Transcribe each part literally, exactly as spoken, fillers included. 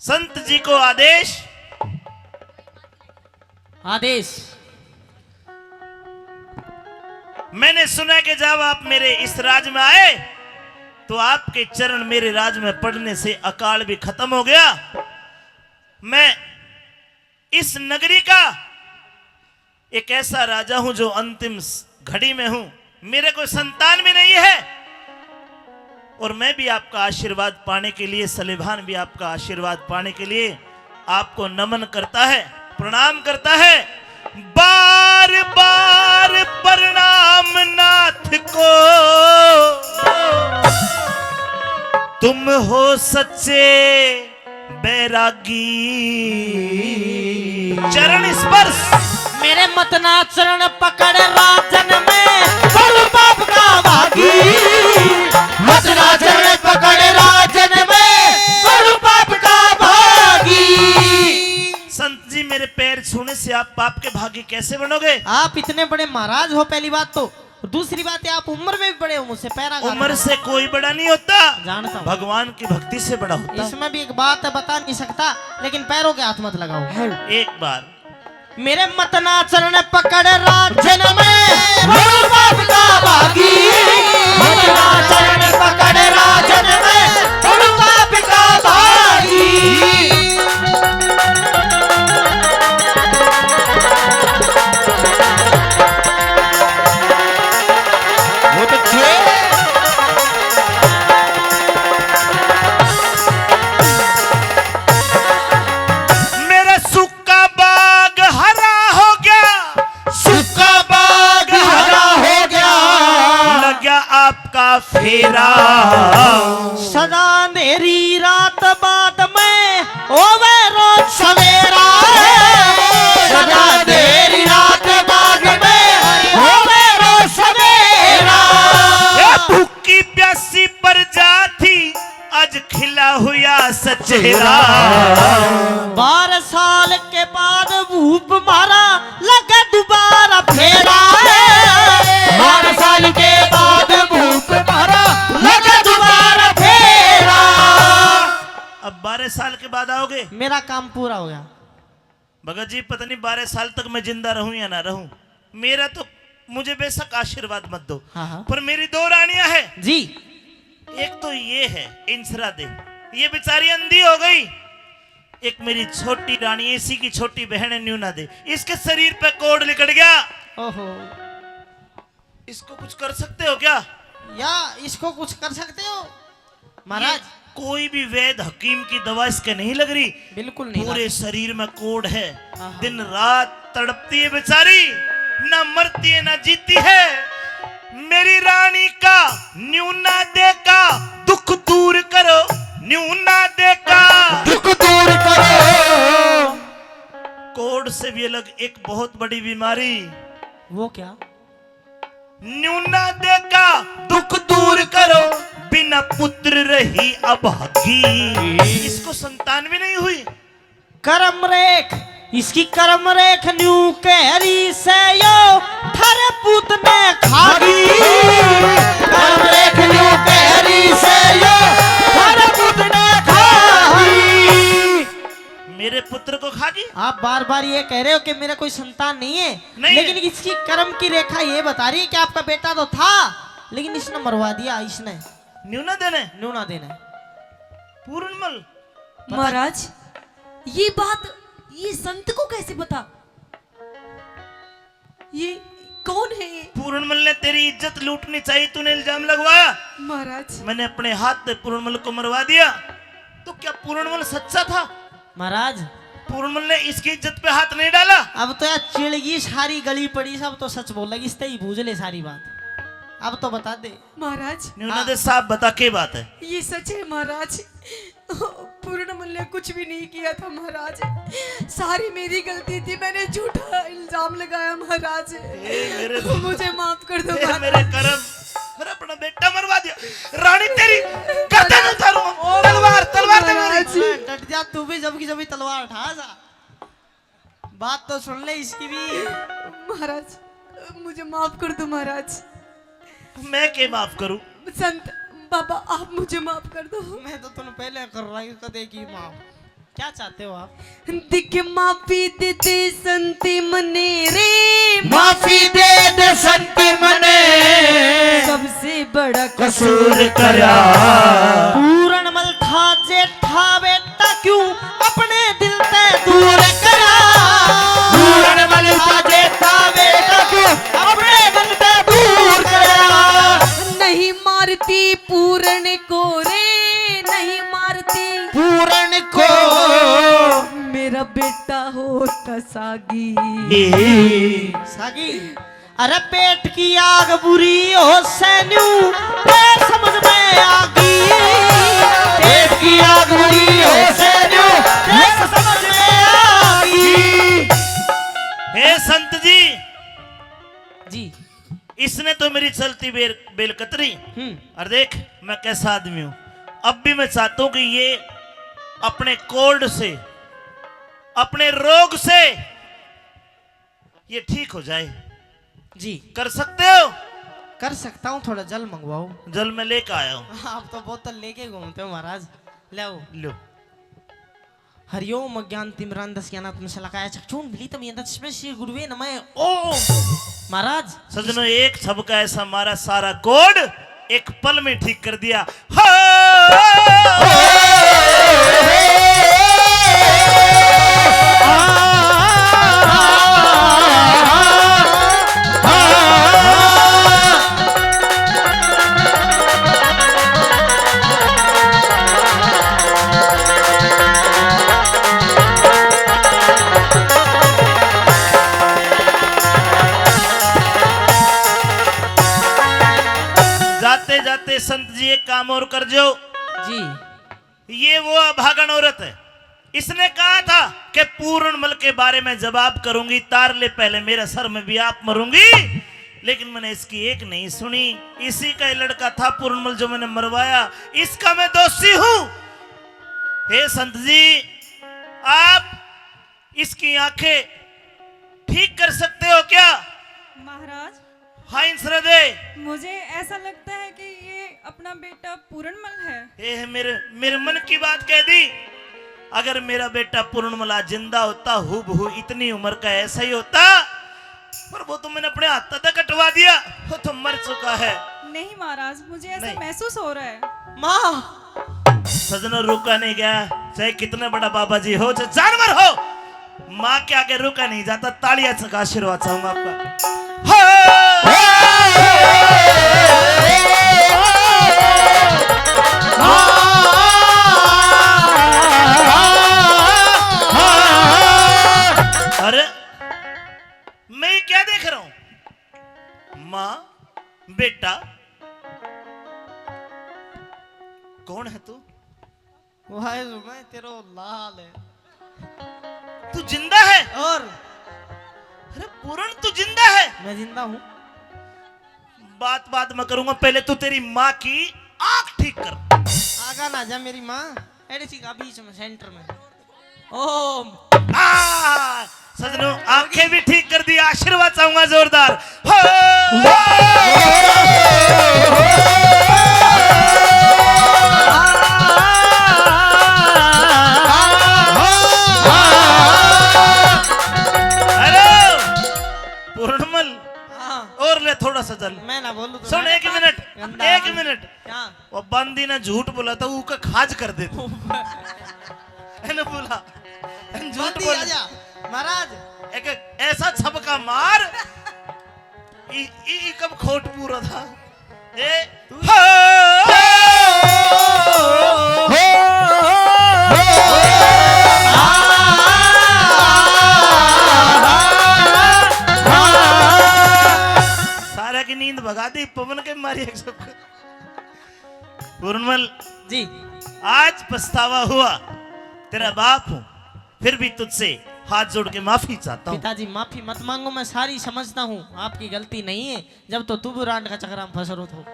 संत जी को आदेश। आदेश। मैंने सुना कि जब आप मेरे इस राज में आए, तो आपके चरण मेरे राज में पड़ने से अकाल भी खत्म हो गया। मैं इस नगरी का एक ऐसा राजा हूं जो अंतिम स-, घड़ी में हूं, मेरे कोई संतान भी नहीं है, और मैं भी आपका आशीर्वाद पाने के लिए, सलेभान भी आपका आशीर्वाद पाने के लिए आपको नमन करता है, प्रणाम करता है। बार बार प्रणाम नाथ को, तुम हो सच्चे बैरागी। चरण स्पर्श। मेरे मत ना चरण पकड़ राजन में, बड़ू पाप का भागी। मत ना चरण पकड़ राजन में, बड़ू पाप का भागी। संत जी, मेरे पैर छूने से आप पाप के भागी कैसे बनोगे? आप इतने बड़े महाराज हो, पहली बात तो, और दूसरी बात है, आप उम्र में भी बड़े हो मुझसे, पैरा का उम्र से कोई बड़ा नहीं होता, जानता हूँ। भगवान की भक्ति से बड़ा होता है। इसमें भी एक बात है, बता नहीं सकता, लेकिन पैरों के हाथ मत लगाओ। एक बार। मेरे मत ना चरण पकड़ राजन में, बड़ू पाप का भागी। मत ना चरण पकड़ राजन में, बड़ू पाप का भागी। बहुत अच्छे। मेरा सूखा बाग हरा हो गया, सूखा बाग हरा हो गया, लग गया आपका फेरा। सदा अंधेरी रात बाद में होवे रोज सवेरा। सदा अंधेरी रात बाद में होवे रोज सवेरा। ये भूखी प्यासी प्रजा थी, आज खिला हुआ सा चेहरा। बारह साल के बाद भूप मारा, लगा दोबारा फेरा। बारह साल के बाद भूप मारा, लगा दोबारा फेरा। अब बारह साल के बाद आओगे? मेरा काम पूरा हो गया। भगत जी, पता नहीं बारह साल तक मैं जिंदा रहूं या ना रहूं, मेरा तो, मुझे बेशक आशीर्वाद मत दो, हाँ, हाँ। पर मेरी दो रानियां हैं जी। एक तो ये है इंसरा दे, ये बेचारी अंधी हो गई। एक मेरी छोटी रानी, इसी की छोटी बहन है न्यूना दे, इसके शरीर पे कोढ़ लिकड़ गया। ओहो। इसको कुछ कर सकते हो क्या? या इसको कुछ कर सकते हो महाराज? ये कोई भी वैद हकीम की दवा इसके नहीं लग रही। बिल्कुल नहीं पूरे लग। शरीर में कोढ़ है। हाँ, हाँ। दिन रात तड़पती है बेचारी, ना मरती है ना जीती है। मेरी रानी का न्यूना दे का दुख दूर करो, न्यूना दे का दुख दूर करो। कोढ़ से भी अलग एक बहुत बड़ी बीमारी। वो क्या? न्यूना दे का दुख दूर करो, बिना पुत्र रही अभागी। इसको संतान भी नहीं हुई। कर्म रेख, इसकी कर्म रेख न्यू कहरी से यो, थारे पूत ने खा गई। कर्म रेख न्यू कहरी से यो, थारे पूत ने खा गई। मेरे पुत्र को खा गई। आप बार बार ये कह रहे हो कि मेरा कोई संतान नहीं है, नहीं है। लेकिन इसकी कर्म की रेखा ये बता रही है कि आपका बेटा तो था, लेकिन इसने मरवा दिया, इसने। न्यूना देने? न्यूना देने। पूर्णमल। महाराज, ये बात ये संत को कैसे पता? ये कौन है ये? पूर्णमल ने तेरी इज्जत लूटनी चाहिए, तूने इल्जाम लगवाया। महाराज। मैंने अपने हाथ से पूर्णमल को मरवा दिया, तो क्या पूर्णमल सच्चा था? महाराज। पूर्णमल ने इसकी इज्जत पे हाथ नहीं डाला। अब तो यार चिड़गी सारी गली पड़ी, सब तो सच बोलेगी, इससे ही बूझ ले सारी बात। अब तो बता दे। महाराज। न्यूना दे साहब, बता के बात है? ये सच है महाराज। पूर्णमल ने कुछ भी नहीं किया था महाराज, सारी मेरी गलती थी, मैंने झूठा इल्जाम लगाया महाराज। ए, मेरे मुझे माफ कर दो ए, महाराज। मेरे कर्म, अरे अपना बेटा मरवा दिया। रानी तेरी गर्दन उतारूंगा। तलवार, तलवार, तलवार। महाराज। डट जा तू भी, जब की जब तलवार उठा जा। बात तो सुन ले इसकी भी। महाराज, मुझे माफ कर दो महाराज। मैं के माफ करूं? संत बाबा, आप मुझे माफ कर दो। मैं तो तन्ने पहले कर रहा हूं, कदे की माफ। क्या चाहते हो आप? दिख माफी दे दे संती मने रे, माफी दे दे संती मने, सबसे बड़ा कसूर करया। पूरण मल था जेठा बेटा क्यों अपने दिल ते दूर करया। पूरण मल था जेठा बेटा क्यों अपने दिल ते दूर करया। नहीं मारती पूरण को रे, नहीं मारती पूरण को। मेरा बेटा होता सागी। ए। सागी। अरे पेट की आग बुरी हो सैन्यू, तेरे समझ में आगी। पेट की आग बुरी हो सैन्यू, तेरे समझ में आगी। हे संत जी, जी। इसने तो मेरी चलती बेल, बेल कतरी। हम्म। और देख, मैं कैसा आदमी हूँ। अब भी मैं चाहता हूँ कि ये अपने कोल्ड से, अपने रोग से ये ठीक हो जाए। जी। कर सकते हो? कर सकता हूँ, थोड़ा जल मंगवाओ। जल मैं लेके आया हूँ। आप तो बोतल लेके घूमते हो महाराज। ले आओ। लो। हरिओम अज्ञान तिमिरांधस्य ज्ञानात्म शलाकाया चक्षुण मिलितम येन तस्मै श्री गुरुवे नमः। ओम। महाराज। सजनों, एक छबका ऐसा मारा, सारा कोड एक पल में ठीक कर दिया। हो। जाते जाते संत जी एक काम और कर जो। जी। ये वो अभागन औरत है, इसने कहा था कि पूरणमल के बारे में जब आप करूंगी तार ले, पहले मेरे सर में भी आप मरूंगी, लेकिन मैंने इसकी एक नहीं सुनी। इसी का ही लड़का था पूरणमल जो मैंने मरवाया, इसका मैं दोषी हूँ। हे संत जी, आप इसकी आंखें ठीक कर सकते हो क्या? महाराज, हाँ, इन श्रद्धे। मुझे ऐसा लगता है कि ये अपना बेटा पूरणमल है। ए, मेरे, मेरे मन की बात कह दी। अगर मेरा बेटा पूरणमल आज जिंदा होता, हूबहू इतनी उम्र का ऐसा ही होता, पर वो तो मैंने अपने हाथ तक कटवा दिया, वो तो मर चुका है। नहीं महाराज, मुझे ऐसा नहीं। महसूस हो रहा है। माँ, सजनों, रुका नहीं गया, चाहे कितने बड़ा बाबा जी हो, चाहे जानवर हो, माँ के आगे रुका नहीं जाता। तालियां से आशीर्वाद चाहूंगा आपका। हो! अरे, मैं ये क्या देख रहा हूं? माँ, बेटा, कौन है तू? वाह, मैं तेरो लाल है। तू जिंदा है? और? अरे पूरण, तू जिंदा है? मैं जिंदा हूँ। बात बाद में करूंगा, पहले तू तेरी माँ की आंख ठीक कर। आगा ना जा मेरी माँ, एड़ी सी का बीच में, सेंटर में। ओम। आ, सजनों, आंखें भी ठीक कर दी, आशीर्वाद चाहूंगा जोरदार। हो। अरे, पूरणमल, हाँ। और ले थोड़ा सा जल। मैं ना बोलूं तो सुन, मैं एक मिनट, गंदा एक आदमी। मिनट। क्या? वो बांदी ने झूठ बोला था, ऊका खाज कर दे तू। है ना बोला? झूठ बांदी बोल। आजा, महाराज। एक ऐसा छबका मार। ई, ई, ई कब खोट पूरा था? ए, तू हो। सारे की नींद भगा दी, पवन के मारी एक सबको। पूरणमल जी। आज पछतावा हुआ, तेरा बाप हूँ, फिर भी तुझसे हाथ जोड़ के माफी चाहता हूँ। पिताजी, माफी मत मांगो, मैं सारी समझता हूँ, आपकी गलती नहीं है। जब तो तू भी रांड का चक्कर में फंस रहो थो।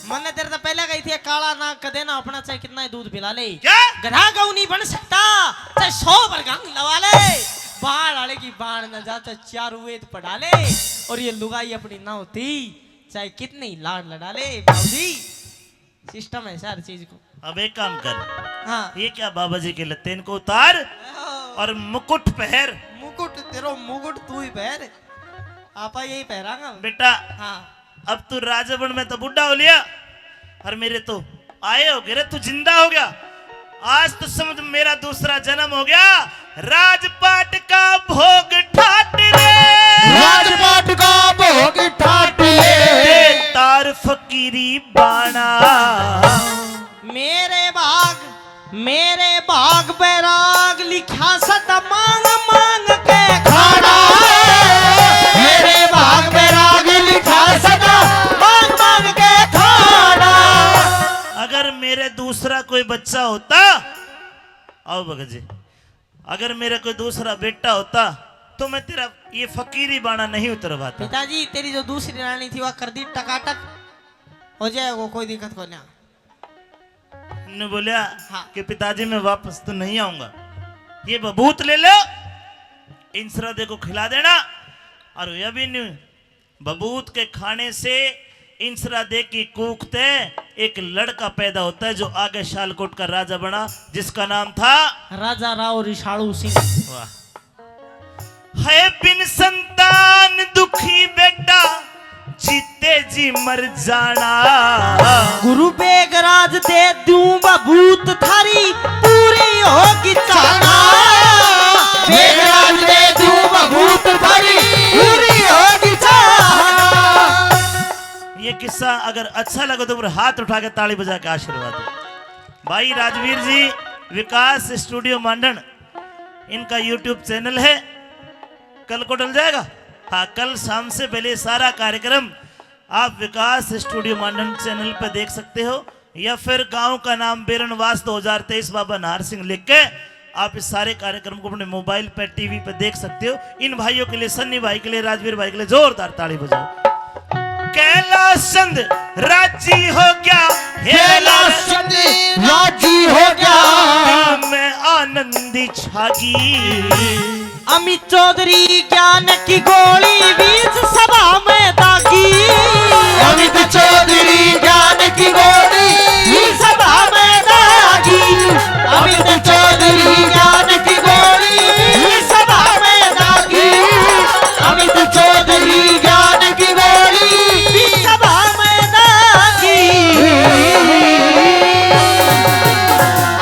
मन्ने तेरे तो पहले कही थी, काला नाग कदे ना अपना, चाहे कितना ही दूध पिला ले। क्या? गधा गऊ नहीं बन सकता, चाहे सौ बरगंग लवा ले। बाण आले की बाण न जा, चाहे चार वेद पढ़ा ले। और ये लुगाई अपनी ना होती, चाहे कितने ही लाड लड़ा ले। बाबूजी, सिस्टम है हर चीज को। अब एक काम कर, हाँ। ये क्या बाबा जी के लत्ते, इनको उतार और मुकुट पहर। मुकुट, तेरो मुकुट तू ही पहर, आपा यही पहरांगा। बेटा, हाँ। अब तू राजबन में तो बूढ़ा हो लिया, और मेरे तो आए हो गए रे, तू जिंदा हो गया। आज तो समझ मेरा दूसरा जन्म हो गया। राजपाट का भोग ठाट ले, राजपाट का भोग ठाट ले। दे तार फकीरी बाणा। मेरे भाग, मेरे भाग बैराग लिखा सदा मांग मांग के खाना। मेरे भाग बैराग लिखा सदा मांग मांग के खाना। अगर मेरे दूसरा कोई बच्चा होता, आओ भगत जी, अगर मेरा कोई दूसरा बेटा होता तो मैं तेरा ये फकीरी बाणा नहीं उतरवाता। पिताजी, तेरी जो दूसरी रानी थी, वह कर दी टकाटक, हो जाएगा, कोई दिक्कत को ना। ने बोलिया हाँ। कि पिताजी, मैं वापस तो नहीं आऊंगा, ये बबूत ले लो, इंसरा दे को खिला देना। और वे भी न्यू बबूत के खाने से इंसरा दे की कूख ते एक लड़का पैदा होता है, जो आगे शालकोट का राजा बना, जिसका नाम था राजा राव रिसालू सिंह। वाह। है बिन संतान दुखी बेटा, जीते जी मर जाना। गुरु बेगराज दे दूं बबूत थारी, पूरी होगी चाहना। बेगराज दे दूं बबूत थारी, पूरी होगी चाहना। ये किस्सा अगर अच्छा लगे तो पूरे हाथ उठा के ताली बजा के आशीर्वाद दो। भाई राजवीर जी, विकास स्टूडियो मांडन, इनका YouTube चैनल है। कल को डल जाएगा। हाँ, कल शाम से पहले सारा कार्यक्रम आप विकास स्टूडियो मांडन चैनल पे देख सकते हो, या फिर गांव का नाम बेरनवास दो हज़ार तेईस बाबा नाहर सिंह लिख के आप इस सारे कार्यक्रम को अपने मोबाइल पे, टीवी पे देख सकते हो। इन भाइयों के लिए, सन्नी भाई के लिए, राजवीर भाई के लिए जोरदार ताली बजाओ। कैलाश चंद राजी हो गया, कैलाश चंद राजी हो गया। दिल में आनंद छागी। अमित चौधरी ज्ञान की गोली बीच सभा